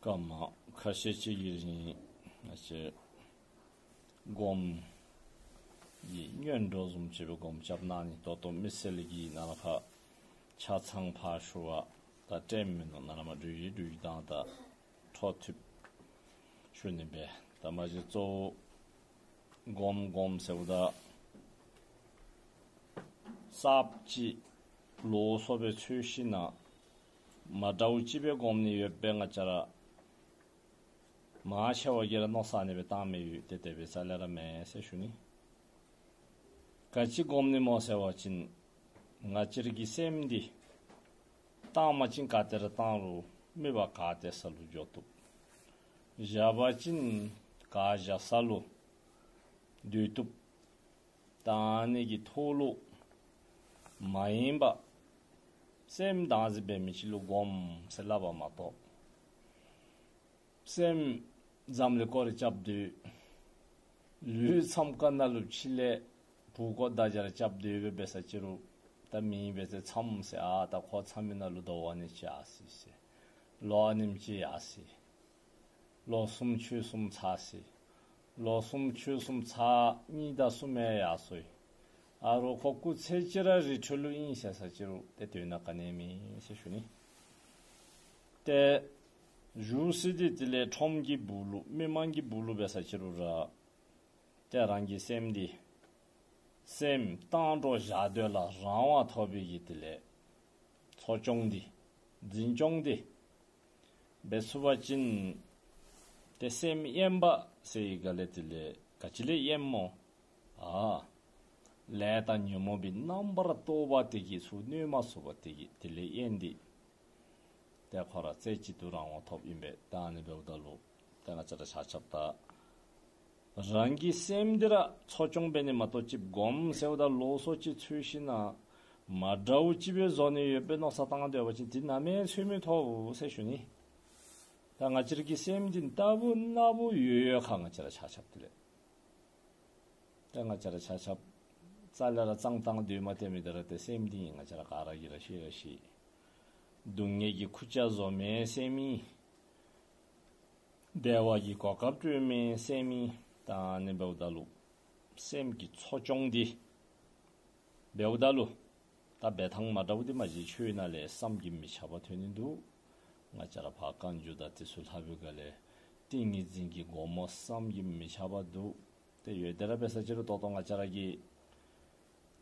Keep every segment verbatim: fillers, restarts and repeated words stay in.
སྐར་མ་ཁ་ཤས་ཅིག་གི་རིང་ང་བཅས་སྒོམ་གྱི་སྔོན་འགྲོ་བཟུམ་ཅིག་སྦེ་སྒོམ་རྐྱབ་གནང་ནི། ད་ལྟོ་མི་སེར་གྱིས་ནཱ་ལས་ཕར་ཆ་ཚང་ཕར་ཞུ་བར་ད་སྟོན་མི་ནུག། ནཱ་ལས་མར་འགྲུལ་བཞུད་འགྲུལ་བཞུད་དང་ད་འཕྲོ་མཐུད་ཞུ་ནི་སྦེ། ད་མ་གཞི་གཙོ་བོ་སྒོམ་སྒོམ་ཟེརཝ་ད་གསརཔ་ཅིག་ལོགས་སུ་སྦེ་འཚོལ་ཞིན་ན་མ་འདྲཝ་ཅིག་སྦེ་སྒོམ་ནི་ཡོདཔ་སྦེ་ང་བཅས་ར་མང་ཆེ་བ་གིས་ར་མནོ་བསམ་ཨ་ནི་སྦེ་བཏང་མི་ཡོད། ཏེ་དེ་སྦེ་རྩ་ལས་ར་མེན་ཟེར་ཞུ་ནི། ག་ཅི་སྒོམ་ནི་སྨོ་ཟེར་བ་ཅིན་ང་བཅས་ར་གི་སེམས་འདི་བཏང་པ་ཅིན་ག་ཏེ་ར་བཏང་རུང་མེད་པར་ག་ཏེ་ས་ལུ་འགྱོ་བཏུབ། བཞག་པ་ཅིན་ག་བཞག་ས་ལུ་སྡོད་བཏུབ། ད་ཨ་ནི་གི་ཐོག་ལུ་མ་ཡེངས་པར་སེམས་བདག་འཛིན་འབད་མི་ཅིག་ལུ་སྒོམ་ཟེར་སླབ་པ་མ་གཏོགས། སེམས་འཛམ་གླིང་སྐོར་ར་རྐྱབ་སྡོད། ལུས་མཚམས་ཁང་ནང་ལུ་ཕྱི་ལས་བུ་གོ་ད་ཅ་ར་རྐྱབ་སྡོད་སྦེ་འབད་ས་ཅི་རུང་ད་མི་འབད་ཚེ་མཚམས་ཟེར། ཨ་ད་ཁོ་མཚམས་མེད་ནང་ལུ་ཟླཝ་ཨ་ནེམ་ཅིག་ཡར་སོ་ཡི་ཟེར། ལོ་ཨ་ནེམ་ཅིག་ཡར་སོ་ཡི། ལོ་གསུམ་ཕྱོགས་གསུམ་ཚར་སོ་ཡི། ལོ་གསུམ་ཕྱོགས་གསུམ་ཚར་གཉིས་དང་གསུམ་ཡང་ཡར་སོ་ཡི། ཨ་རོགས་ཁོ་སྐུ་ཚེ་གཅིག་ར་རི་ཁྲོད་ལུ་ཨིན་ཟེར་ས་ཅི་རུང་ཏེ་དོན་དག་ག་ནི་ཡང་མེད་ཟེར་ཞུ་ནི། ཏེ་བཞུགས་ས་འདི་དེ་ལས་ཁྲོམ་གྱི་སྦུག་ལུ་མི་མང་གི་སྦུག་ལུ་འབད་ས་ཅི་རུང་ར་ཏེ་རང་གི་སེམས་འདི་སེམས་བཏང་འགྲོ་བཞག་སྡོད་ལ་རང་དབང་ཐོབ་པའི་གི་དེ་ལས་འཚོ་སྐྱོང་འདི་འཛིན་སྐྱོང་འདི་འབད་ཚུགས་པ་ཅིན་ཏེ་སེམས་དབེན་པ་ཟེར་བའི་སྒང་ལས་དེ་ལས་ག་ཅི་ལས་དབེནམ་སྨོ། ཨ་ལས་དང་ཉོན་མོངས་པའི་རྣམ་པར་རྟོག་པ་དེ་གིས་ཚུར་གནོད་མ་ཚུགས་པ་དེ་གིས་དེ་ལས་དབེན་ཏེ་ཏེ་ཁོ་ར་རྩེ་གཅིག་ཏུ་རང་དབང་ཐོབ་ཨིན་པས། ད་ཨ་ནི་འབདཝ་ད་ལུ་ཏེ་ང་བཅས་ར་ཆ་ཁྱབ་ད་རང་གི་སེམས་འདི་ར་འཚོ་སྐྱོང་འབད་ནི་མ་གཏོགས་ཅིག་སྒོམ་ཟེརཝ་ད་ལོགས་སུ་ཅིག་འཚོལ་ཞིན་ན་མ་འདྲཝ་ཅིག་སྦེ་བཟོ་ནི་ཡོད་པའི་མནོ་བསམ་བཏང་སྡོད་པ་ཅིན་དེ་ནམ་ཡང་འཚོལ་མི་ཐོབ་ཟེར་ཞུ་ནི། ད་ང་བཅས་ར་གི་སེམས་འདི་རྟག་བུ་ན་བུ་ཡོད་ཡོད་ཁར་ང་བཅས་ར་ཆ་ཁྱབ་དེ་ལས་ད་ང་བཅས་ར་ཆ་ཁྱབ་རྩ་ལས་ར་གཙང་བཏང་སྡོད་མ་སྟེར་མི་དེ་ར་ཏེ་སེམས་འདི་ང་བཅས་ར་ག་ར་གིས་ར་ཤེས་ར་ཤེས། སྡུག་བསྔལ་གྱི་ཁུར་ཆ་བཟོ་མི་སེམས་ཨིན། བདེ་བ་གི་གོ་སྐབས་སྤྲོད་མི་སེམས་ཨིན། ད་ཨ་ནི་འབདཝ་ད་ལུ་སེམས་ཀྱི་འཚོ་སྐྱོང་འདི་འབདཝ་ད་ལུ་ད་འབད་ཐངས་མ་འདྲཝ་འདི་མ་གཞི་ཆོས་ནང་ལས་བསམ་གྱིས་མི་ཁྱབ་པ་ཐོན་ནི་འདུག། ང་བཅས་ར་ཕར་བཀའ་འགྱུར་དང་དེ་ཚུ་ལྷག་པའི་སྒང་ལས་ཏིང་ངེ་འཛིན་གྱི་སྒོ་མོ་བསམ་གྱིས་མི་ཁྱབ་པ་འདུག། ཏེ་ཡོད་དེ་ར་འབད་ས་ཅི་རུང་ད་ལྟོ་ང་བཅས་ར་གི་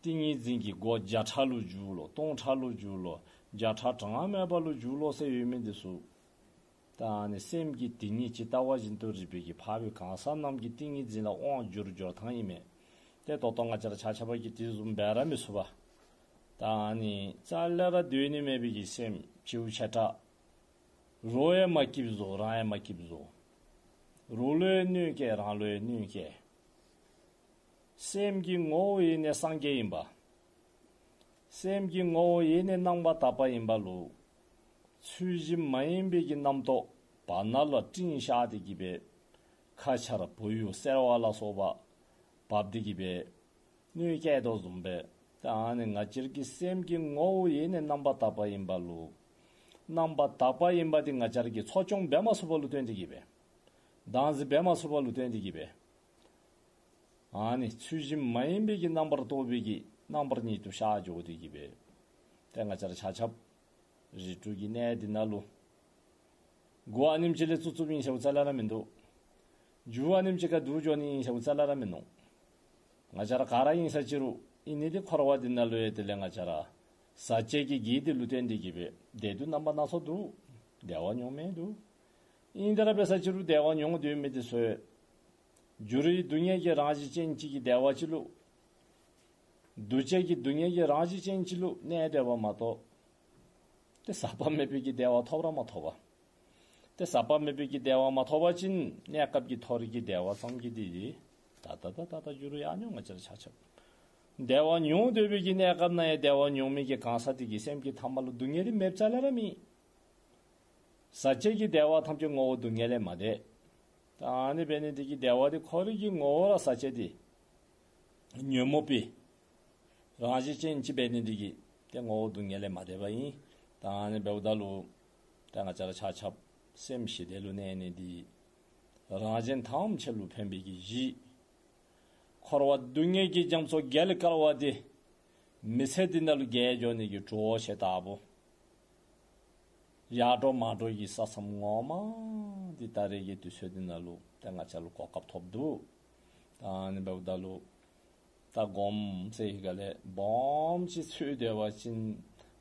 ཏིང་ངེ་འཛིན་གྱི་སྒོ་བརྒྱ་ཕྲག་ལུ་འཇུག་ལོ། སྟོང་ཕྲག་ལུ་འཇུག་ལོ། བརྒྱ་ཕྲག་གྲངས་མེད་པ་ལུ་འཇུག་ལོ་ཟེར་ཡོད་མི་འདི་ཚུ་ད་ཨ་ནི་སེམས་ཀྱི་དེ་ཉིད་ཇི་ལྟ་བ་བཞིན་དུ་རིག་པའི་གི་འཕགས་པའི་གང་ཟག་རྣམས་ཀྱི་ཏིང་ངེ་འཛིན་ལ་དབང་བསྒྱུར་སྦྱོར་ཐངས་ཨིན་མས། ཏེ་ད་ལྟོ་ང་བཅས་ར་ཆ་ཁྱབ་ཀྱིས་དེ་བཟུམ་འབད་ར་མི་ཚུགས་པས། ད་ཨ་ནི་རྩ་ལས་ར་སྡོད་ནི་མེད་པའི་གི་སེམས་བྱིའུ་ཆེ་དྲགས། རོགས་ཡང་མ་སྐྱིདཔ་བཟོ། རང་ཡང་མ་སྐྱིདཔ་བཟོ། རོགས་ལུ་ཡང་གནོད་བསྐྱལ། རང་ལུ་ཡང་གནོད་བསྐྱལ། སེམས་ཀྱི་ངོ་བོ་ཡེ་ནས་སངས་རྒྱས་ཨིན་པ། སེམས་ཀྱི་ངོ་བོ་ཡེ་ནས་རྣམ་པར་དག་པ་ཨིན་པ་ལུ་ཚུལ་བཞིན་མ་ཡིན་པའི་གི་རྣམ་རྟོག་བར་ན་ལུ་སྤྲིན་ཤར་ཏེ་གི་སྦེ་ཁ་ཆར་བུ་ཡུག་སེར་བ་ལ་སོགས་པ་འབབ་སྟེ་གི་སྦེ་གནོད་བསྐྱལ་དོ་བཟུམ་སྦེ་ད་ཨ་ནི་ང་བཅས་ར་གི་སེམས་ཀྱི་ངོ་བོ་ཡེ་ནས་རྣམ་པར་དག་པ་ཨིན་པ་ལུ་རྣམ་པར་དག་པ་ཨིན་པ་འདི་ང་བཅས་ར་གིས་འཚོ་སྐྱོང་འབད་མ་ཚུགས་པ་ལུ་བརྟེན་ཏེ་གི་སྦེ་བདག་འཛིན་འབད་མ་ཚུགས་པ་ལུ་བརྟེན་ཏེ་གི་སྦེ་ཨ་ནི་ཚུལ་བཞིན་མ་ཡིན་པའི་གི་རྣམ་པར་རྟོག་པའི་གི་རྣམ་པར་ཉིད་དུ་ཤར་འགྱོ་སྟེ་གི་སྦེ་ཏེ་ང་བཅས་ར་ཆ་ཁྱབ་རིགས་དྲུག་གི་གནས་འདི་ནང་ལུ་མགུ་ཨ་ནེམ་ཅིག་ལས་བཙུགས་བཙུགསཔ་ཨིན་ཟེརཝ་རྩ་ལས་ར་མིན་འདུག། མཇུག་ཨ་ནེམ་ཅིག་ཁར་བསྡུ་འགྱོ་ནི་ཨིན་ཟེརཝ་རྩ་ལས་ར་མིན་འདུག། ང་བཅས་ར་ག་ར་ཨིན་ས་ཅི་རུང་ཨིན་ནི་འདི་འཁོར་བ་འདི་ནང་ལུ་ཡང་དེ་ལས་ང་བཅས་ར་ཟག་བཅས་ཀྱི་གེགས་འདི་ལུ་བརྟེན་ཏེ་གི་སྦེ་བདེ་སྡུག་རྣམ་པ་སྣ་ཚོགས་འདུག། བདེ་བ་མྱོང་མི་འདུག། ཨིན་དེ་ར་འབད་ས་ཅི་རུང་བདེ་བ་མྱོང་སྡོད་མི་འདི་ཚུ་འགྱུར་བའི་སྡུག་བསྔལ་གྱི་རང་བཞིན་ཅན་ཅིག་གི་བདེ་བ་ཅིག་ལུ་འདུ་བྱེད་ཀྱི་སྡུག་བསྔལ་གྱི་རང་བཞིན་ཅན་ཅིག་ལུ་གནས་སྡོད་པ་མ་གཏོགས་ཏེ་ཟག་པ་མེད་པའི་གི་བདེ་བ་ཐོབ་ར་མ་ཐོབ་པས། ཏེ་ཟག་པ་མེད་པའི་གི་བདེ་བ་མ་ཐོབ་པ་ཅིན་གནས་སྐབས་ཀྱི་མཐོ་རིས་ཀྱི་བདེ་བ་ཙམ་གྱིས་འདི་ད་ད་ད་ད་ད་འགྱུར་ཡང་མྱོང་། ང་བཅས་ར་ཆ་ཁྱབ་བདེ་བ་མྱོང་སྡོད་པའི་གི་གནས་སྐབས་ནང་ཡང་བདེ་བ་མྱོང་མི་གི་གང་ཟག་དེ་གི་སེམས་ཀྱི་མཐའ་མ་ལུ་སྡུག་བསྔལ་འདི་མེདཔ་རྩ་ལས་ར་མེད། ཟག་བཅས་ཀྱི་བདེ་བ་ཐམས་ཅད་ངོ་བོ་སྡུག་བསྔལ་ལས་མ་འདས། ད་ཨ་ནི་འབད་ནི་འདི་གིས་བདེ་བ་འདི་ཁོ་རའི་གི་ངོ་བོ་ར་ཟག་བཅས་འདི་ཉོན་མོངས་པའི་རང་བཞིན་ཅན་ཅིག་འབད་ནི་འདི་གིས་ཏེ་ངོ་བོ་སྡུག་བསྔལ་ལས་མ་འདས་པ་ཨིན། ད་ཨ་ནི་འབདཝ་ད་ལུ་ད་ང་བཅས་ར་ཆ་ཁྱབ་ སེམས་ཞི་བདེ་ལུ་གནས་ནི་འདི་རང་གཞན་ཐམས་ཅད་ལུ་ཕན་པའི་གི་གཞི། འཁོར་བ་སྡུག་བསྔལ་གྱི་རྒྱ་མཚོ་བརྒལ་དཀའ་བ་འདི་མི་ཚེ་འདི་ནང་ལུ་བརྒལ་འགྱོ་ནི་གི་གྲོགས་ཆེ་ལྟ་བུ། ཡར་འགྲོ་མར་འགྲོ་གི་ས་མཚམས་ངོ་མ་འདི་ད་རེས་ཀྱི་དུས་ཚོད་འདི་ནང་ལུ་ཏེ་ང་བཅས་ལུ་གོ་སྐབས་ཐོབ་འདུག། ད་ཨ་ནི་འབདཝ་ད་ལུ་ད་སྒོམ་ཟེར་ཡི་ག་ལས་སྦོམ་ཅིག་འཚོལ་སྡོད་པ་ཅིན་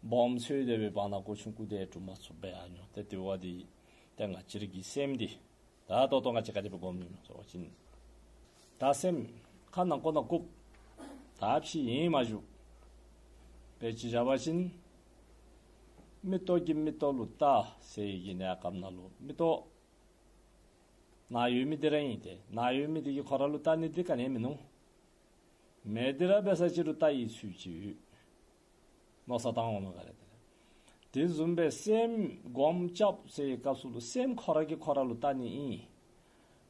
སྦོམ་འཚོལ་སྡོད་པའི་བར་ན་ཀོ་ཆུང་ཀུ་དེ་གྲུབ་མ་ཚུགས་པས་ཨ་ནི་ཡོད། ཏེ་དེ་བ་འདི་ཏེ་ང་བཅས་ར་གི་སེམས་འདི་ད་ད་ལྟོ་ང་བཅས་ག་དེ་སྦེ་སྒོམ་ནི་ཟེར་བ་ཅིན་ད་སེམས་ཁ་ནང་ཀོ་ནང་བཀུག། ད་ཕྱི་ཡེངས་མ་བཅུག། དཔེ་ཅིག་བཞག་པ་ཅིན་མིག་ཏོ་གིས་མིག་ཏོ་ལུ་བལྟ་ཟེར་ཡི་གི་གནས་སྐབས་ནང་ལུ་མིག་ཏོ་ནཱ་ཡོད་མི་འདི་ར་ཨིན། ཏེ་ནཱ་ཡོད་མི་འདི་གིས་ཁོ་ར་ལུ་བལྟ་ནི་འདི་ག་ནི་མིན་ནུག། མེད་འདི་ར་འབད་ས་ཅིག་ལུ་བལྟ་ཡི་ཚུལ་ཅིག་ཡོད། མནོ་བསམ་བཏང་འོང་མས་ག་ལས་དེ་ལས། དེ་བཟུམ་སྦེ་སེམས་སྒོམ་རྐྱབ་ཟེར་བའི་སྐབས་སུ་ལུ་སེམས་ཁོ་ར་གིས་ཁོ་ར་ལུ་བལྟ་ནི་ཨིན།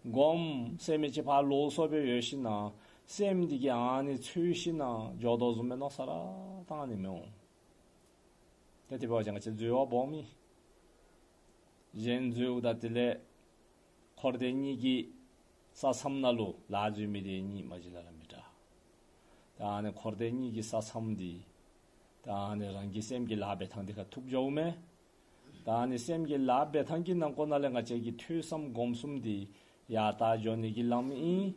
སྒོམ་ཟེར་མི་ཅིག་ཕར་ལོགས་སུ་སྦེ་ཡོད་ཞིན་ན་སེམས་འདི་གིས་ཨ་ནི་འཚོལ་ཞིན་ན་འགྱོ་དོ་བཟུམ་སྦེ་མནོ་བསམ་ར་བཏང་ནི་མི་འོང་། ཏེ་དེ་འབད་བ་ཅིན་ང་བཅས་འཛོལ་བ་སྦོམ་ཨིན། གཞན་འཛོལཝ་ད་དེ་ལས་འཁོར་འདས་གཉིས་ཀྱི་ས་མཚམས་ནང་ལུ་ལཱ་འཛོལ་མི་འདི་གཉིས་མ་གཞི་ལས་ར་མི་འདྲ། ད་ཨ་ནི་འཁོར་འདས་གཉིས་ཀྱི་ས་མཚམས་འདི་ད་ཨ་ནི་རང་གི་སེམས་ཀྱི་ལཱ་འབད་ཐངས་འདི་ཁར་ཐུག་འགྱོཝ་མས། ད་ཨ་ནི་སེམས་ཀྱི་ལཱ་འབད་ཐངས་ཀྱི་ནང་འཁོད་ནང་ལས་ང་བཅས་ཀྱི་ཐོས་བསམ་སྒོམ་གསུམ་འདི་ཡར་དྲག་འགྱོ་ནི་གི་ལམ་ཨིན།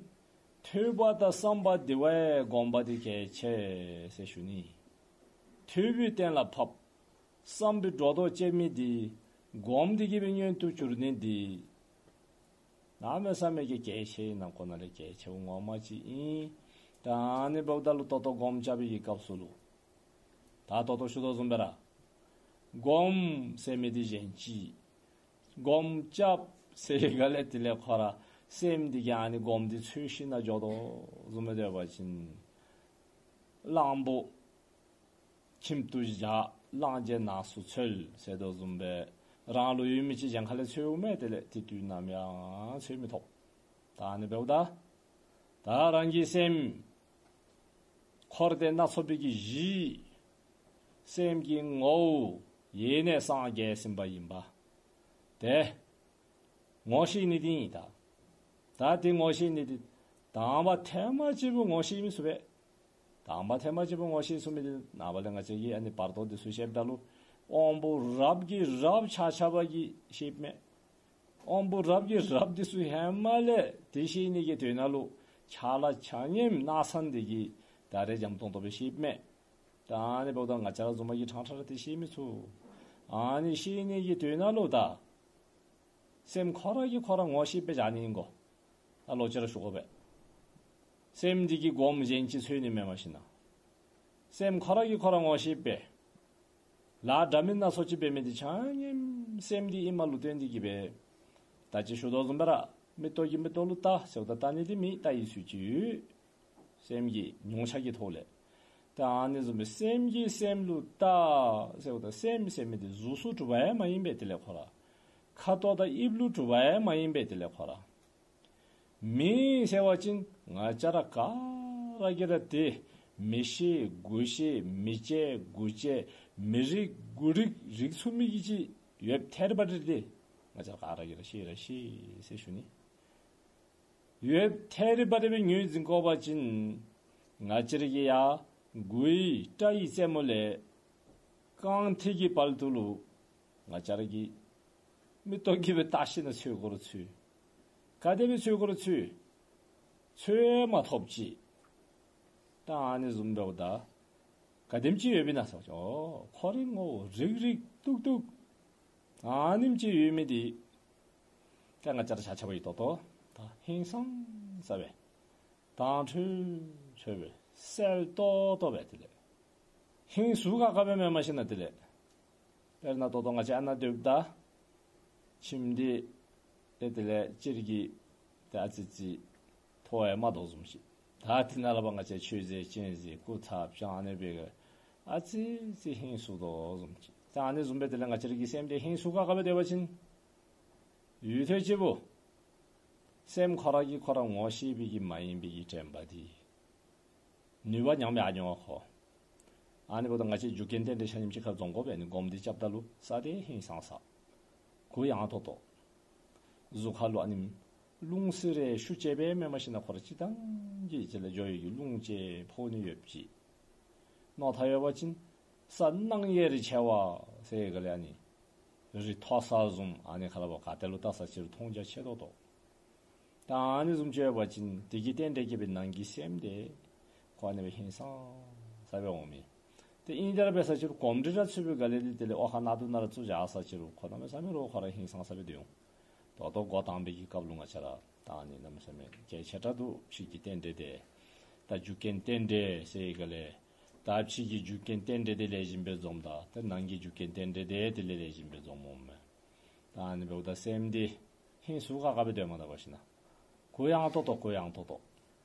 ཐོས་པ་དང་བསམ་པ་འདི་བས་སྒོམ་པ་འདི་གལ་ཆེ་ཟེར་ཞུ་ནི། ཐོས་པས་གཏན་ལ་ཕབ། བསམ་པས་སྒྲོ་འདོགས་བཅད་མི་འདི་སྒོམ་འདི་གིས་སྦེ་མངོན་དུ་གྱུར་ནི་འདི་གནམ་མེད་ས་མེད་ཀྱི་གལ་ཆེ་ནང་འཁོད་ནང་ལས་གལ་ཆེཝ་ངོ་མ་ཅིག་ཨིན། ད་ཨ་ནི་འབདཝ་ད་ལུ་ད་ལྟོ་སྒོམ་རྐྱབ་པའི་གི་སྐབས་སུ་ལུ་ད་ད་ལྟོ་ཞུ་དོ་བཟུམ་སྦེ་ར་སྒོམ་ཟེར་མི་འདི་གཞན་ཅིག། སྒོམ་རྐྱབ་ཟེར་ག་ལས་དེ་ལས་ཁོ་ར་སེམས་འདི་གིས་ཨ་ནི་སྒོམ་འདི་འཚོལ་ཞིན་ན་འགྱོ་དོ་བཟུམ་སྦེ་འབད་བ་ཅིན་གླང་པོ་ཁྱིམ་དུ་བཞག་གླང་རྗེས་ནགས་སུ་འཚོལ་ཟེར་དོ་བཟུམ་སྦེ་རང་ལུ་ཡོད་མི་ཅིག་གཞན་ཁ་ལས་འཚོལཝ་མས། དེ་ལས་དེ་དུས་ནམ་ཡང་འཚོལ་མི་ཐོབ། ད་ཨ་ནི་འབདཝ་ད་ད་རང་གི་སེམས་འཁོར་འདས་སྣ་ཚོགས་པའི་གི་གཞི་སེམས་ཀྱི་ངོ་བོ་ཡེ་ནས་སངས་རྒྱས་ཟིན་པ་ཨིན་པས། དེ་ངོ་ཤེས་ནི་འདི་ཨིན་ད། ད་དེ་ངོ་ཤེས་ནི་འདི་དང་པ་ཐེངས་མ་གཅིག་པོ་ངོ་ཤེས་མི་ཚུགས་པས། དང་པ་ཐེངས་མ་གཅིག་པོ་ངོ་ཤེས་ཚུགས་མི་འདི་ནངས་པ་ལས་ང་བཅས་ཀྱིས་ཨ་ནི་བར་དོ་འདི་ཚུ་བཤདཔ་ད་ལུ་དབང་པོ་རབ་ཀྱི་རབ་ཆ་ཁྱབ་ཀྱིས་ཤེསཔ་མས། དབང་པོ་རབ་ཀྱི་རབ་འདི་ཚུ་ཧེ་མ་ལས་དེ་ཤེས་ནི་གི་དོན་ལུ་ཆ་ལ་ཆ་མཉམ་སྣང་སྟེ་གི་ད་རེས་འཇམ་ཏོང་ཏོ་སྦེ་ཤེསཔ་མས། ད་ཨ་ནི་འབདཝ་ད་ང་བཅས་ར་བཟུམ་མ་གིས་ཕྲང་ཕྲང་ར་དེ་ཤེས་མི་ཚུགས། ཨ་ནི་ཤེས་ནི་གི་དོན་ལུ་ད་སེམས་ཁོ་ར་གིས་ཁོ་ར་ངོ་ཤེས་སྦེ་བཞག་ནི་ཨིན་གོ། ད་ལོག་ཅི་ར་ཞུ་དགོ་པས། སེམས་འདི་གིས་སྒོམ་གཞན་ཅིག་འཚོལ་ནི་མེན། མ་གཞི་ན་སེམས་ཁོ་ར་གིས་ཁོ་ར་ངོ་ཤེས་སྦེ་ལཱ་འདྲ་མིན་སྣ་ཚོགས་ཅིག་འབད་མི་འདི་ཆ་མཉམ་སེམས་འདི་ཨིནམ་ལུ་བརྟེན་ཏེ་གི་སྦེ། ད་ཅི་ཞུ་དོ་བཟུམ་སྦེ་ར་མིག་ཏོ་གིས་མིག་ཏོ་ལུ་བལྟ་ཟེརཝ་ད་བལྟ་ནི་འདི་མེད། བལྟ་ཡི་ཚུལ་ཅིག་ཡོད། སེམས་ཀྱི་མྱོང་བྱ་གི་ཐོག་ལས། ད་ཨ་ནི་བཟུམ་སྦེ་སེམས་ཀྱིས་སེམས་ལུ་བལྟ་ཟེརཝ་ད་སེམས་ཟེར་མི་འདི་གཟུགས་སུ་གྲུབ་པ་ཡང་མ་ཡིན་པས། དེ་ལས་ཁོ་ར་ཁ་དོག་དང་དབྱིབས་ལུ་གྲུབ་པ་ཡང་མ་ཡིན་པས། དེ་ལས་ཁོ་ར་མི་ཟེར་བ་ཅིན་ང་བཅས་ར་ག་ར་གིས་ར་དེ་མི་ཤེས་དགུ་ཤེས་མི་གཅེས་དགུ་གཅེས་མི་རིགས་དགུ་རིགས་རིག་ཚུགས་མི་གི་ཅིག་ཡོདཔ་ཐལ་བ་རེ་དེ་ང་བཅས་ར་ག་ར་གིས་ར་ཤེས་ར་ཤེས་ཟེར་ཞུ་ནི། ཡོདཔ་ཐལ་བ་རེ་སྦེ་ངོས་འཛིན་དགོ་པ་ཅིན་ང་བཅས་ར་གིས་ཡར་མགུ་ཡི་སྐྲ་ཡི་རྩེ་མོ་ལས་རྐང་མཐིལ་གྱི་བར་དུ་ལུ་ང་བཅས་ར་གིས་མིག་ཏོ་གིས་སྦེ་བལྟ་ཞིན་ན་འཚོལ་དགོ་རུང་འཚོལ། ག་དེ་སྦེ་འཚོལ་དགོ་རུང་འཚོལ། འཚོལ་མ་ཐོབ་ཅི། ད་ཨ་ནི་བཟུམ་འབདཝ་ད་ག་དེམ་ཅིག་ཡོདཔ་ཨིན་ན་ཟེར་བ་ཅིན་ཨོ་ཁོ་རའི་ངོ་བོ་རིག་རིག་ཏུག་ཏུག་ཨ་ནེམ་ཅིག་ཡོད་མི་འདི་ད་ང་བཅས་ར་ཆ་ཁྱབ་ཀྱིས་ཏོག་ཏོ་ད་ཧིང་སངས་ས་སྦེ་དྭངས་འཕྲོས་འཕྲོས་སྦེ་གསལ་ཏོག་ཏོ་སྦེ་དེ་ལས་ཧིང་སུ་ཁ་ཁ་སྦེ་མེན། མ་གཞི་ན་དེ་ལས་དཔེར་ན་ཏོག་ཏོ་ང་བཅས་ཨ་ནཱ་སྡོདཔ་ད་ཁྱིམ་འདི་ཏེ་དེ་ལས་སྤྱིར་གྱི་ཏེ་ཨ་ཙི་ཙི་མཐོ་ཡང་མ་དོ་བཟུམ་ཅིག། ད་དེ་ནང་ལས་ཕར་ང་བཅས་ཆོས་མཛད་སྤྱན་མཛད་སྐུ་ཚབ་སྦྱང་ཨ་ནི་སྦེ་གི་ཨ་ཙི་ཙི་ཧིང་སུ་དོ་བཟུམ་ཅིག། ད་ཨ་ནི་བཟུམ་སྦེ་དེ་ལས་ང་བཅས་ར་གི་སེམས་འདི་ཧིང་སུ་ཁ་ཁ་སྦེ་སྡོད་པ་ཅིན་ཡུན་ཐུང་ཅིག་སྦེ་སེམས་ཁོ་ར་གིས་ཁོ་ར་ངོ་ཤེས་པའི་གི་མ་ཡིན་པའི་གི་དྲན་པ་འདི་ནུས་པ་ཉམས་ཡར་འགྱོ་འོང་ཁོ། ཨ་ནི་འབདཝ་ད་ང་བཅས་རྒྱུ་རྐྱེན་རྟེན་འབྲེལ་ཆ་མཉམ་གཅིག་ཁར་འཛོམས་དགོ་པས། ཨ་ནི་སྒོམ་འདི་རྐྱབ་ད་ལུ་ས་འདི་ཧིང་སངས་ས་གུ་ཡངས་ཏོག་ཏོ། གཟུགས་ཁ་ལུ་ཨ་ནི་རླུང་བསིལ་རེ་ཤུགས་ཅིག་སྦེ་མེན་མ་ཤེས་ན་ཁོ་ར་སྤྱིར་བཏང་གི་ཅིག་ལས་འགྱོ་ཡི་གི་རླུང་ཅིག་ཕོག་ནི་ཡོདཔ་ཅིག། མནོ་ཐངས་ཡོད་པ་ཅིན་ས་སྣང་ཡེ་རེ་ཆེ་བ་ཟེར་ག་ལས་ཨ་ནི་རི་མཐོ་ས་བཟུམ་ཨ་ནི་ཁ་ལས་ཕར་ག་ཏེ་ལུ་བལྟ་ས་ཅིག་རུང་མཐོང་རྒྱ་ཆེ་ཏོག་ཏོ། ད་ཨ་ནི་བཟུམ་ཅིག་ཡོད་པ་ཅིན་དེ་གི་རྟེན་འབྲེལ་གྱིས་སྦེ་ནང་གི་སེམས་དེ་ཁོ་ཨ་ནི་སྦེ་ཧིང་སངས་ས་སྦེ་འོང་མི། ཏེ་ཨིན་དེ་ར་འབད་ས་ཅིག་རུང་གོམས་འདྲིས་ར་ཚུད་པའི་སྒང་ལས་དེ་དེ་ལས་ཨོ་ཁ་ནང་དུ་ནང་ར་བཙུགས་བཞག་ས་ཅིག་རུང་ཁོ་གནམ་མེད་ས་མེད་ར་ཁོ་ར་ཧིང་སངས་ས་སྦེ་སྡོད་འོང་། ད་ལྟོ་འགོ་དང་པའི་གི་སྐབས་ལུ་ང་བཅས་ར་ད་ཨ་ནི་གནམ་མེད་ས་མེད་གལ་ཆེ་དྲགས་འདུག། ཕྱི་གི་རྟེན་འབྲེལ་དེ། ད་རྒྱུ་རྐྱེན་རྟེན་འབྲེལ་ཟེར་ག་ལས། ད་ཕྱི་གི་རྒྱུ་རྐྱེན་རྟེན་འབྲེལ་དེ་ལེགས་ཤོམ་སྦེ་འཛོམས་ད། ད་ནང་གི་རྒྱུ་རྐྱེན་རྟེན་འབྲེལ་དེ་དེ་ལས་ལེགས་ཤོམ་སྦེ་འཛོམས་འོང་མས། ད་ཨ་ནི་འབདཝ་ད་སེམས་འདི་ཧིང་སུ་ཁ་ཁ་སྦེ་སྡོད་མ་ད་པ་ཞིན་ན། གུ་ཡངས་ཏོག་ཏོ་གུ་ཡངས་ཏོག་ཏོ།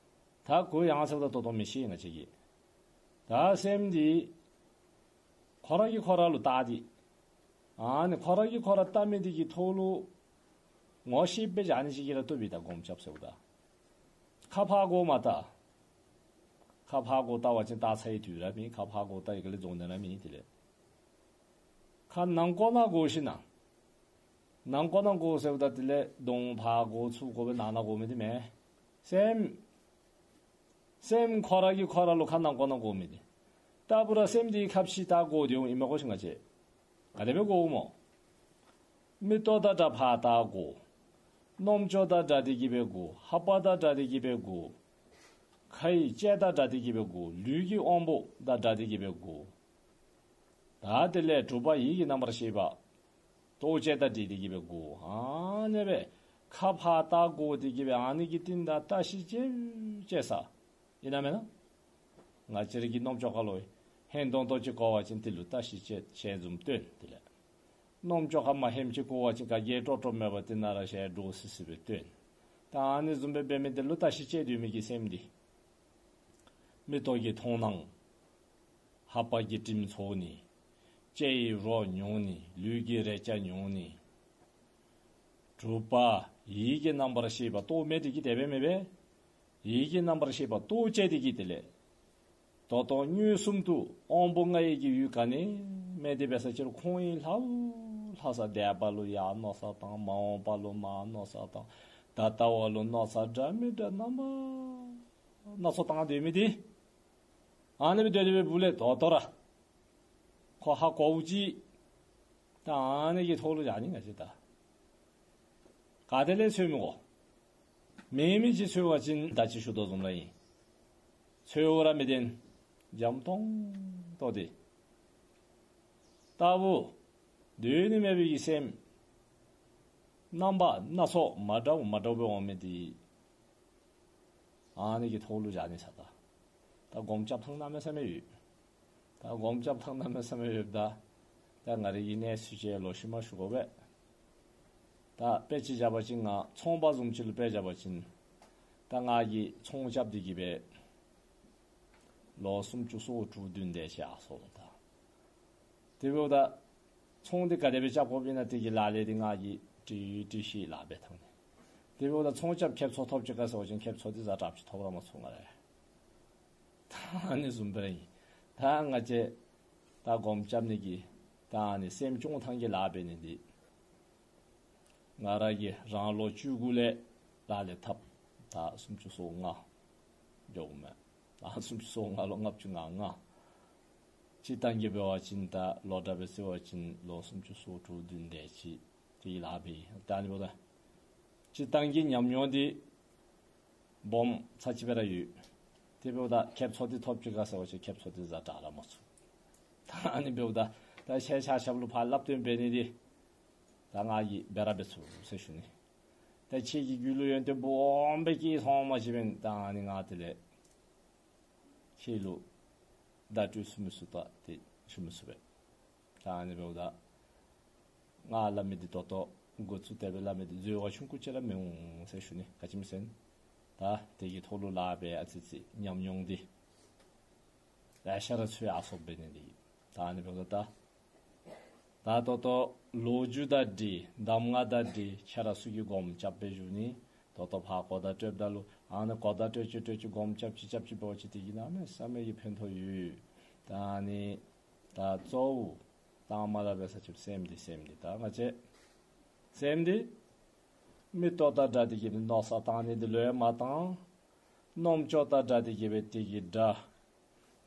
ད་གུ་ཡངས་ཟེརཝ་ད་ཏོག་ཏོ་མི་ཤེས་ང་བཅས་ཀྱིས། ད་སེམས་འདི་ཁོ་ར་གིས་ཁོ་ར་ལུ་བལྟ་སྟེ། ཨ་ནི་ཁོ་ར་གིས་ཁོ་ར་བལྟ་མི་འདི་གི་ཐོག་ལུ་ངོ་ཤེསཔ་སྦེ་བཞག་ནི་ཅིག་གིས་ར་བཏུབ་པས། ད་སྒོམ་རྐྱབ་ཟེརཝ་ད་ཁ་ཕར་གུ་མ་བལྟ། ཁ་ཕར་གུ་བལྟ་བ་ཅིན་བལྟ་ཚར་བའི་དུས་ར་མེད། ཁ་ཕར་གུ་བལྟ་བའི་སྒང་ལས་རྫོགས་ནི་ར་མེད། དེ་ལས་ཁ་ནང་ཁོག་ནང་གུ་ཞིན་ན། ནང་ཁོག་ནང་གུ་ཟེརཝ་ད་དེ་ལས་གདོང་ཕར་གུ་ཚུར་གུ་སྦེ་ནང་ན་གུ་མི་འདི་མེན། སེམས་སེམས་ཁོ་ར་གིས་ཁོ་ར་ལུ་ཁ་ནང་ཁོག་ནང་གུ་མི་འདི། ད་ཕུ་ར་སེམས་འདི་ཁ་ཕྱི་ལྟ་གུ་སྟེ་འོང་ཨིན་མས་གོ་ཤིག་ང་བཅས། ག་དེ་སྦེ་གུ་འོང་སྨོ། མིག་ཏོ་དང་འདྲ་ཕར་ལྟ་གུ། རྣམ་ཅོ་དང་འདྲ་སྟེ་གི་སྦེ་གུ། ལྷ་པ་དང་འདྲ་སྟེ་གི་སྦེ་གུ། ཁའི་ལྕེ་དང་འདྲ་སྟེ་གི་སྦེ་གུ། ལུས་ཀྱི་དབང་པོ་དང་འདྲ་སྟེ་གི་སྦེ་གུ། ད་དེ་ལས་དྲུག་པ་ཡིད་ཀྱི་རྣམ་པར་ཤེས་པ་ལྟོ་ཆས་དང་འདྲ་སྟེ་གི་སྦེ་གུ། ཨ་ནི་སྦེ་ཁ་ཕར་ལྟ་གུ་སྟེ་གི་སྦེ་ཨ་ནི་གི་རྟིང་བདའ་བརྟག་ཞིབ་ཅིག་བྱེད་ས། ཨིན་ན་མེན་ན། ང་བཅས་ར་གི་རྣམ་ཅོ་ཁ་ལུ་ཧན་ཏོང་ཏོ་ཅིག་གོ་བ་ཅིན་དེ་ལུ་བརྟག་ཞིབ་ཅིག་ཞལ་འཛུམ་སྟོན། དེ་ལས་རྣམ་ཅོ་ཁ་མ་ཧནམ་ཅིག་གོ་བ་ཅིན་ག་གིས་ཀྲོག་ཀྲོག་མེད་པར་དེ་ནང་ར་ཞལ་འདྲོག་སི་སི་སྦེ་སྟོན། ད་ཨ་ནི་བཟུམ་སྦེ་འབད་མི་དེ་ལུ་བརྟག་ཞིབ་བྱེད་སྡོད་མི་གི་སེམས་འདི། མིག་ཏོ་གི་མཐོང་སྣང་། ལྷ་པ་གི་དྲིམ་ཚོར་ནི། ལྕེ་ཡི་རོ་མྱོང་ནི། ལུས་ཀྱི་རེག་བྱ་མྱོང་ནི། དྲུག་པ་ཡིད་ཀྱི་རྣམ་པར་ཤེས་པ་ལྟོ་མེད་དེ་གིས་དེ་སྦེ་མེན་པས། ཡིད་ཀྱི་རྣམ་པར་ཤེས་པ་ལྟོ་ཆས་དེ་གིས་དེ་ལས། ད་ལྟོ་མངོན་སུམ་དུ་དབང་པོ་ལྔ་ཡི་གི་ཡུལ་ག་ནི་མེད་དེ་འབད་ས་ཅིག་རུང་ཁོང་ཡང་ལྷག་ལྷག་ས་འདས་པ་ལུ་ཡར་མནོ་བསམ་བཏང་། མ་འོངས་པ་ལུ་མར་མནོ་བསམ་བཏང་། ད་ལྟ་བ་ལུ་མནོ་བསམ་འདྲ་མི་འདྲ་རྣམ་པ་སྣ་ཚོགས་བཏང་སྡོད་མི་དེ། ཨ་ནི་སྦེ་སྡོད་སྡོད་པའི་སྦུག་ལས་ད་ལྟོ་ར་ཁོ་ཧ་གོཝ་ཅིག། ད་ཨ་ནི་གི་ཐོག་ལུ་ཡར་ནི་ང་བཅས་ད་ག་དེ་ལས་འཚོལ་མི་དགོ། མེད་མི་ཅིག་འཚོལ་བ་ཅིན་ད་ཅི་ཞུ་དོ་བཟུམ་ར་ཨིན། འཚོལཝ་ར་མི་བདེན། འཇམ་ཏོང་ཏོ་དེ། ལྟ་བུ་སྡོད་ནི་མེད་པའི་གི་སེམས། རྣམ་པ་སྣ་ཚོགས་མ་འདྲཝ་མ་འདྲཝ་སྦེ་འོང་མི་དེ། ཨ་ནི་གི་ཐོག་ལུ་བཞག་ནི་ས་ད། ད་སྒོམ་རྐྱབ་ཐངས་གནམ་མེད་ས་མེད་ཡོད། ད་སྒོམ་རྐྱབ་ཐངས་གནམ་མེད་ས་མེད་ཡོདཔ་ད། ད་ང་རའི་གི་གནས་ཚུལ་ཅིག་ལོག་ཤུལ་མ་ཞུ་དགོ་པས། ད་དཔེ་ཅིག་བཞག་པ་ཅིན་ང་ཚོང་པ་བཟུམ་ཅིག་ལུ་དཔེ་བཞག་པ་ཅིན། ད་ང་གིས་ཚོང་རྐྱབ་སྟེ་གི་སྦེ་ལོ་སུམ་ཅུ་སོ་དྲུག་བདུན་དེ་ཅིག་ཡར་སོང་ལོ་ད། དེ་འབདཝ་ད་ཚོང་འདི་ག་དེ་སྦེ་རྐྱབ་དགོཔ་ཨིན་ན་དེ་གི་ལཱ་ལས་འདི་ང་གིས་ཏི་ཏི་ཤི་ལཱ་འབད་ཐངས་ནི། དེ་འབདཝ་ད་ཚོང་རྐྱབ་ཁེབ་སང་ཐོབ་ཅི་ག་ཟེར་བ་ཅིན་ཁེབ་སང་འདི་ཛ་དྲགཔ་ཅིག་ཐོབ་ར་མ་ཚུགས་ང་ར། ད་ཨ་ནི་བཟུམ་སྦེ་ར་ཨིན། ད་ང་བཅས་ད་སྒོམ་རྐྱབ་ནི་གི་ད་ཨ་ནི་སེམས་སྐྱོང་ཐངས་ཀྱི་ལཱ་འབད་ནི་འདི་ང་ར་གིས་རང་ལོ་བཅུ་དགུ་ལས་ལཱ་ལས་འཐབ། ད་སུམ་ཅུ་སོ་ལྔ་འགྱོཝ་མས། ད་སུམ་ཅུ་སོ་ལྔ་ལོ་ལྔ་བཅུ་ང་ལྔ། སྤྱིར་བཏང་གི་འབད་བ་ཅིན་ད་ལོ་གྲངས་སྦེ་བརྩི་བ་ཅིན་ལོ་སུམ་ཅུ་སོ་དྲུག་བདུན་དེ་ཅིག་དེ་གི་ལཱ་འབད་ཡི། ད་ཨ་ནི་འབདཝ་ད་སྤྱིར་བཏང་གི་ཉམས་མྱོང་འདི་སྦོམ་ཚ་ཅིག་སྦེ་ར་ཡོད། དེ་འབདཝ་ད་ཁེབ་སང་འདི་ཐོབ་ཅི་ག་ཟེར་བ་ཅིན་ཁེབ་སང་འདི་ཛ་དྲག་ར་མ་ཚུགས། ད་ཨ་ནི་འབདཝ་ད་ད་ཤེས་ཆ་ཁྱབ་ལུ་ཕར་སླབ་སྟོན་འབད་ནི་འདི་ད་ང་གིས་འབད་ར་འབད་ཚུགས་ཟེར་ཞུ་ནི། ད་ཁྱེད་ཀྱི་རྒྱུད་ལུ་ཡོན་ཏན་སྦོམ་སྦེ་སྐྱེས་སོང་མ་གཞི་འབདན་ད་ཨ་ནི་ང་དེ་ལས་ཁྱེད་ལུ་བརྡ་སྤྲོད་ཚུགས་མི་ཚུགས་ད་དེ་ཞུ་མི་ཚུགས་པས། ད་ཨ་ནི་འབདཝ་ད་ང་སླབ་མི་འདི་ད་ལྟོ་འགོ་བཙུགས་ཏེ་སྦེ་སླབ་མི་འདི་འཛོལ་བ་ཆུང་ཀུ་ཅིག་ར་མི་འོང་ཟེར་ཞུ་ནི། ག་ཅི་སྨོ་ཟེར་ན་ད་དེ་གི་ཐོག་ལུ་ལཱ་འབད་ཨ་ཙི་ཙི་ཉམས་མྱོང་འདི་ལེ་ཤ་ར་ཚུད་ཡར་སོཔ་འབད་ནི་འདི། ད་ཨ་ནི་འབདཝ་ད་ད་ད་ལྟོ་ལོ་རྒྱུས་དང་འདྲ་གདམས་ངག་དང་འདྲ་ཁྱེད་ར་ཚུ་གིས་སྒོམ་རྐྱབ་སྦེ་བཞུགས་ནི། ད་ལྟོ་ཕར་གོ་བརྡ་སྤྲོདཔ་ད་ལུ་ཨ་ནི་གོ་བརྡ་སྤྲོད་ཅི་སྤྲོད་ཅི་སྒོམ་རྐྱབ་ཅི་རྐྱབ་ཅི་འབད་བ་ཅིན་དེ་གིས་གནམ་མེད་ས་མེད་ཀྱི་ཕན་ཐོགས་ཡོད། ད་ཨ་ནི་ད་གཙོ་བོ་དང་པ་ར་འབད་ས་ཅིག་སེམས་འདི་སེམས་འདི་ད་ང་བཅས་སེམས་འདི་ མིག་ཏོ་དང་སྦྲགས་ཏེ་གི་སྦེ་མནོ་བསམ་བཏང་ནི་འདི་ལུ་ཡང་མ་བཏང་། རྣམ་ཅོག་དང་སྦྲགས་ཏེ་གི་སྦེ་དེ་གི་སྒྲ་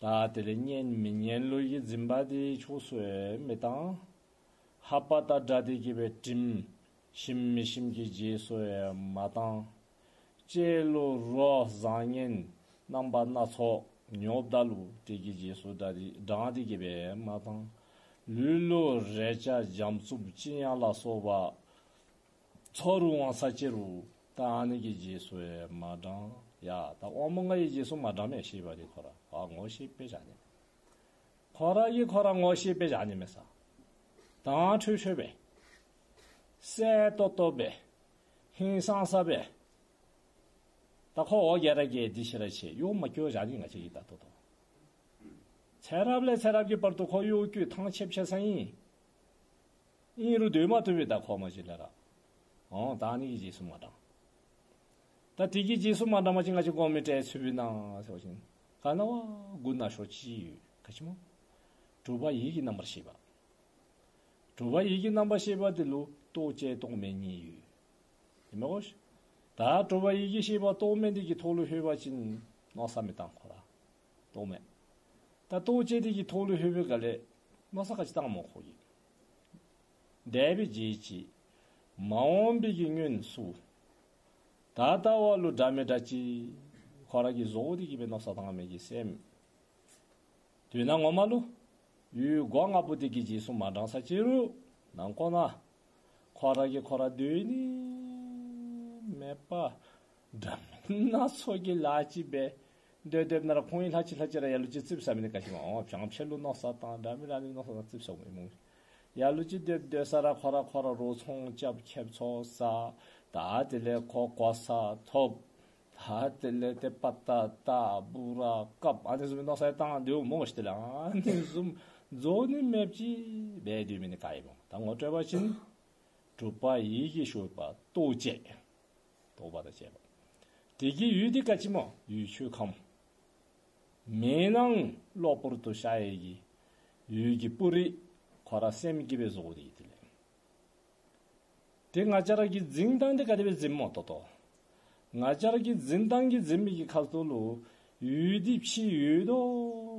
ད་དེ་ལས་སྙན་མི་སྙན་ལུ་གི་འཛིན་པ་འདི་ཆོས་སུ་ཡང་མི་བཏང་། ལྷ་པ་དང་སྦྲགས་ཏེ་གི་སྦེ་དྲིམ་ཞིམ་མི་ཞིམ་གྱི་རྗེས་སུ་ཡང་མ་བཏང་། ལྕེ་ལུ་རོ་བཟང་ངན་རྣམ་པ་སྣ་ཚོགས་མྱོངམ་ད་ལུ་དེ་གི་རྗེས་སུ་སྒྲ་འདི་དྲངས་ཏེ་གི་སྦེ་མ་བཏང་། ལུས་ལུ་རེག་བྱ་འཇམ་རྩུབ་ཅི་ཡང་ལ་སོགས་པ་ཚོར་འོང་ས་ཅི་རུང་ད་ཨ་ནི་གི་རྗེས་སུ་ཡང་མ་དྲངས། ཡ་ད་དབང་པོ་ལྔ་གི་རྗེས་སུ་མ་དྲངས་མས། ཤེས་པ་འདི་ཁོ་ར་ཨ་ངོ་ཤེས་པའི་བཞག་ནི། ཁོ་ར་གིས་ཁོ་ར་ངོ་ཤེས་པའི་བཞག་ནི་མས་ས། དྭངས་འཕྲོས་འཕྲོས་སྦེ་གསལ་ཏོག་ཏོ་སྦེ་ཧིང་སངས་ས་སྦེ། ད་ཁོ་འོ་བརྒྱལ་ར་བརྒྱལ་འདི་ཤེས་ར་ཤེས། གཡོ་མ་སྐྱོ་བཞག་ནི་ང་བཅས་ཀྱིས་ད་ལྟོ་ལྟོ་ཚེ་རབས་ལས་ཚེ་རབས་ཀྱི་བར་དུ་ཁོ་གཡོ་སྐྱོ་ཐང་ཆད་ཆད་ས་ཨིན། ཨིན་རུང་སྡོད་མ་བཏུབ་པས། ད་ཁོ་མ་གཞི་ལས་ར་འོང་ད་ཨ་ནི་གི་རྗེས་སུ་མ་དྲངས། ད་དེ་གི་རྗེས་སུ་མ་དྲངས་པ་ཅིན་ང་བཅས་གོང་མའི་གྲས་ཚུ་བི་ན་ཟེར་བ་ཅིན་ག་ན་བ་མགུ་ན་ཤོ་ཅིག་ཡོད་ག་ཅི་སྨོ། དྲུག་པ་ཡིད་ཀྱི་རྣམ་པར་ཤེས་པ། དྲུག་པ་ཡིད་ཀྱི་རྣམ་པར་ཤེས་པ་འདི་ལུ་རྟོག་བཅས་རྟོག་མེད་གཉིས་ཡོད། ཨིན་མས་གོ། ད་དྲུག་པ་ཡིད་ཀྱི་ཤེས་པ་རྟོག་མེད་འདི་གི་ཐོག་ལུ་ལྷོད་པ་ཅིན་མནོ་བསམ་མི་བཏང་ཁོ་ར། རྟོག་མེད། ད་རྟོག་བཅས་འདི་གི་ཐོག་ལུ་ལྷོད་པའི་སྒང་ལས་མནོ་བསམ་ག་ཅི་བཏངམ་སྨོ་ཁོ་གིས། འདས་པའི་རྗེས་ཀྱི་མ་འོངས་པའི་གི་སྔོན་སུ། ད་ལྟ་བ་ལུ་འདྲ་མི་འདྲ་ཅིག་ཁོ་ར་གིས་བཟོ་སྟེ་གི་སྦེ་མནོ་བསམ་བཏང་མི་གི་སེམས། དོན་ངོ་མ་ལུ་ཡུལ་སྒོ་ལྔ་པོ་འདི་གི་རྗེས་སུ་མ་འབྲངས་ས་ཅི་རུང་ནང་ཁོག་ན་ཁོ་ར་གིས་ཁོ་ར་སྡོད་ནི་མེད་པར་འདྲ་མིན་སྣ་ཚོགས་ཀྱི་ལཱ་ཅིག་འབད་སྡོད་སྡོདཔ་ན་ར་ཁོང་གི་ལྷ་ཅིག་ལྷ་ཅིག་ར་ལ་ལུ་ཅིག་རྩིགཔ་ཟ་མི་ནི་ག་ཅི་སྨོ། ཨོ་བྱང་ཆེ་ལུ་མནོ་བསམ་བཏང་འདྲ་མིན་ར་ནི་མནོ་བསམ་བཏང་རྩིགཔ་ཟཝ་ཨིན་སྨོ། ལ་ལུ་ཅིག་སྡོད་སྡོད་ས་ར་ཁོ་ར་ཁོ་ར་རོགས་ཚོང་རྐྱབ་ཁེབ་ཚོང་ཟ། ད་དེ་ལས་ཁོ་གོ་ས་ཐོབ། ད་དེ་ལས་ཏེ་པ་ཏ་ཏ་བུ་ར་བཀབ། ཨ་ནི་བཟུམ་མནོ་བསམ་བཏང་སྡོདཔ་སྨོ་ཤིག། དེ་ལས་ཨ་ནི་བཟུམ་རྫོགས་ནི་མེདཔ་ཅིག་འབད་སྡོད་མི་ནི་ག་ཨིན་སྨོ། ད་ངོ་སྤྲོད་པ་ཅིན་དྲུག་པ་ཡིད་ཀྱི་ཤེས་པ་རྟོག་བཅས། རྟོག་པ་དང་བཅས་པ། དེ་གི་ཡུལ་འདི་ག་ཅི་སྨོ། ཡུལ་ཆོས་ཁམས། མེ་ནང་གློ་བུར་དུ་ཤར་ཡི་གི་ཡུལ་གྱི་སྤུ་རིས་ཁོ་ར་སེམས་ཀྱིས་སྦེ་བཟོ་སྟེ་གི་དེ་ལས། དེ་ང་བཅས་ར་གི་འཛིན་སྟངས་འདི་ག་དེ་སྦེ་འཛིནམ་སྨོ་ཏོག་ཏོ། ང་བཅས་ར་གི་འཛིན་སྟངས་ཀྱིས་འཛིན་མི་གི་ཁ་ཐུག་ལུ་ཡུལ་འདི་ཕྱི་ཡུལ་དོ་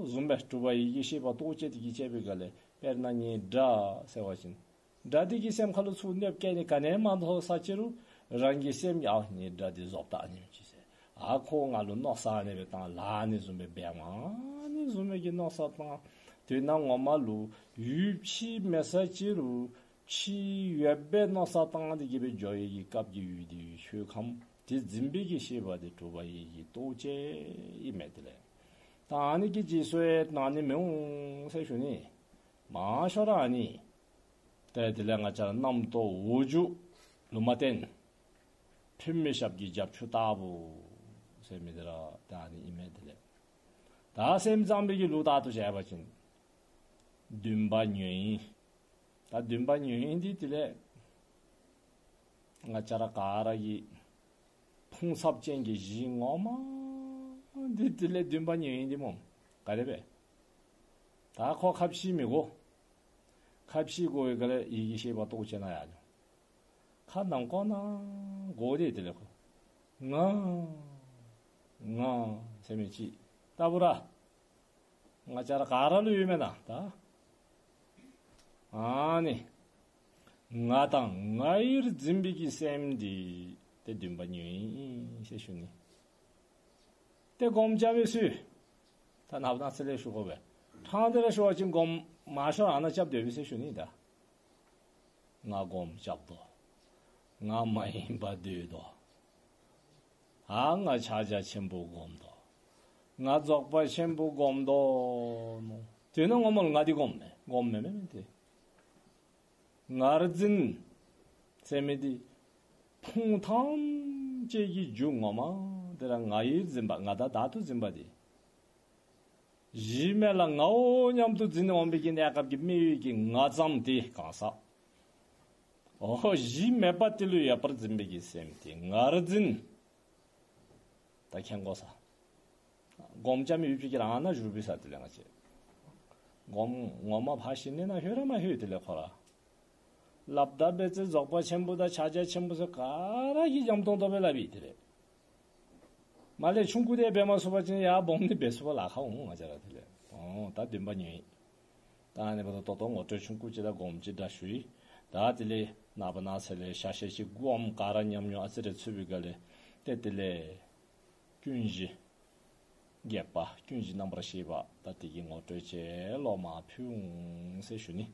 བཟུམ་སྦེ་དྲུག་པ་ཡིད་ཀྱི་ཤེས་པ་རྟོག་བཅས་འདི་གིས་དཔྱད་པའི་སྒང་ལས་དཔེར་ན་ངེའི་དགྲ་ཟེར་བ་ཅིན་དགྲ་འདི་གི་སེམས་ཁ་ལུ་ཚུར་གནོདཔ་བཀལ་ནི་ག་ནི་ཡང་མ་མཐོང་ས་ཅི་རུང་རང་གི་སེམས་ཀྱིས་ཨ་ངེའི་དགྲ་འདི་བཟོ་ལྟ་ཨ་ནེམ་ཅིག་ཟེར། ཨ་ཁོ་ང་ལུ་མནོ་བསམ་ཨ་ནི་སྦེ་བཏང་ལཱ་ཨ་ནི་བཟུམ་སྦེ་འབད་འོང་ཨ་ནི་བཟུམ་སྦེ་གི་མནོ་བསམ་བཏང་། དོན་ངོ་མ་ལུ་ཡུལ་ཕྱི་མེད་ས་ཅི་རུང་ཕྱི་ཡོདཔ་སྦེ་མནོ་བསམ་བཏང་སྟེ་གི་སྦེ་འགྱོ་ཡི་གི་སྐབས་ཀྱི་ཡུལ་འདི་ཡུལ་ཆོས་ཁམས་འདི་འཛིན་པའི་གི་ཤེས་པ་འདི་དྲུག་པ་ཡིད་ཀྱི་རྟོག་བཅས་ཨིན་མས། དེ་ལས་ད་ཨ་ནི་གི་རྗེས་སུ་ཡང་གནང་ནི་མི་འོང་ཟེར་ཞུ་ནི། མང་ཤོས་ར་ཨ་ནི། ཏེ་དེ་ལས་ང་བཅས་ར་རྣམ་རྟོག་འོག་འགྱུ་ལུ་མ་བརྟེན་ཕུལ་མི་ཞབས་ཀྱི་རྒྱབ་ཆུ་ལྟ་བུ་ཟེར་མི་འདི་ར་ཏེ་ཨ་ནི་ཨིན་མས། དེ་ལས་ད་སེམས་ཙམ་པའི་གི་ལུགས་ལྟར་དུ་བྱས་པ་ཅིན་བདུན་པ་ཉོན་ཡིད། ད་བདུན་པ་ཉོན་ཡིད་འདི་དེ་ལས་ང་བཅས་ར་ག་ར་གི་ཕུང་ཚབ་ཅན་གྱི་གཞི་ངོ་མ་འདི་དེ་ལས་བདུན་པ་ཉོན་ཡིད་འདི་སྨོ། ག་དེ་སྦེ་ད་ཁོ་ཁ་ཕྱེ་མི་དགོ། ཁ་ཕྱེ་དགོ་པའི་སྒང་ལས་ཡིད་ཀྱི་ཤེས་པ་རྟོག་བཅས་ནང་ཡར་འགྱོ། ཁ་ནང་ཁོག་ན་དགོ་སྟེ་དེ་ལས་ཁོ་ང་ང་ཟེར་མི་ཅིག་ལྟ་བུ་ར་ང་བཅས་ར་ག་ར་ལུ་ཡོད་མེན་ན། ད་ཨ་ནི་ང་དང་ང་ཡིར་འཛིན་པའི་གི་སེམས་འདི་ཏེ་བདུན་པ་ཉོན་ཡིད་ཨིན་ཟེར་ཞུ་ནི། ཏེ་སྒོམ་རྐྱབ་མི་ཚུ་ད་ནངས་པ་གནངས་ཚེ་ལས་ཞུ་དགོ་པས། ཕྲང་སྟེ་ར་ཞུ་བ་ཅིན་སྒོམ་མང་ཤོས་ཨ་ནཱ་རྐྱབ་སྡོད་པས་ཟེར་ཞུ་ནི། ད་ང་སྒོམ་རྐྱབ་དོ། ང་མ་ཡེངས་པར་སྡོད་དོ། ཨ་ང་ཕྱག་རྒྱ་ཆེན་པོ་སྒོམ་དོ། ང་རྫོགས་པ་ཆེན་པོ་སྒོམ་དོ་མནོ། དོན་ངོ་མ་ལུ་ང་འདི་སྒོམ་མས། སྒོམ་མེན་མེན་མེན་ཏེ། ངར་འཛིན་ཟེར་མི་འདི་ཕུང་ཐམས་ཅད་ཀྱི་རྒྱུ་ངོ་མ་འདི་ར་ང་ཡིར་འཛིན་པ་ང་དང་བདག་ཏུ་འཛིན་པ་འདི། གཞི་མེད་ལ་ངའོ་སྙམ་དུ་འཛིན་འོང་བའི་གི་གནས་སྐབས་ཀྱི་དམིགས་ཡུལ་གྱི་ང་ཙམ་དེ་གང་ཟག། འོ་གཞི་མེད་པ་དེ་ལུ་ཡོད་པར་འཛིན་པའི་གི་སེམས་དེ་ངར་འཛིན། ད་མཁྱེན་དགོ་ས། སྒོམ་རྐྱབ་མི་ཡུལ་ཕྱོགས་ཀྱི་རང་ན་བཞུགས་པའི་ས་དེ་ལས་ང་བཅས་སྒོམ་ངོ་མ་ཕར་ཞི་གནས་ན་ལྷོད་ར་མ་ལྷོད་དེ་ལས་ཁོ་ར། སླབ་ད་འབད་ཚེ་རྫོགས་པ་ཆེན་པོ་དང་ཕྱག་རྒྱ་ཆེན་པོ་ཟེར་ག་ར་གིས་འཇམ་ཏོང་ཏོ་སྦེ་སླབ་ཨིན། དེ་ལས་མར་ལས་ཆུང་ཀུ་དེ་འབད་མ་ཚུགས་པ་ཅིན་ཡར་སྦོམ་འདི་འབད་ཚུགས་པར་ལཱ་ཁག་འོང་། ང་བཅས་ར་དེ་ལས་འོང་ད་འདོན་པ་ཉན་ཡི། ད་ཨ་ནི་འབདཝ་ད་ད་ལྟོ་ངོ་སྤྲོད་ཆུང་ཀུ་ཅིག་དང་སྒོམ་ཅིག་འདྲ་ཞུ་ཡི། ད་དེ་ལས་ནངས་པ་གནངས་ཚེ་ལས་ཤ་ཤེད་ཅིག་སྒོམ་ག་ར་ཉམས་མྱོང་ཨ་ཙི་རེ་ཚུད་པའི་སྒང་ལས་ཏེ་དེ་ལས་ཀུན་གཞི་རྒྱས་པ་ཀུན་གཞི་རྣམ་པར་ཤེས་པ་ད་དེ་གི་ངོ་སྤྲོད་ཅིག་སློབ་མ་ཕུལ་འོང་ཟེར་ཞུ་ནི།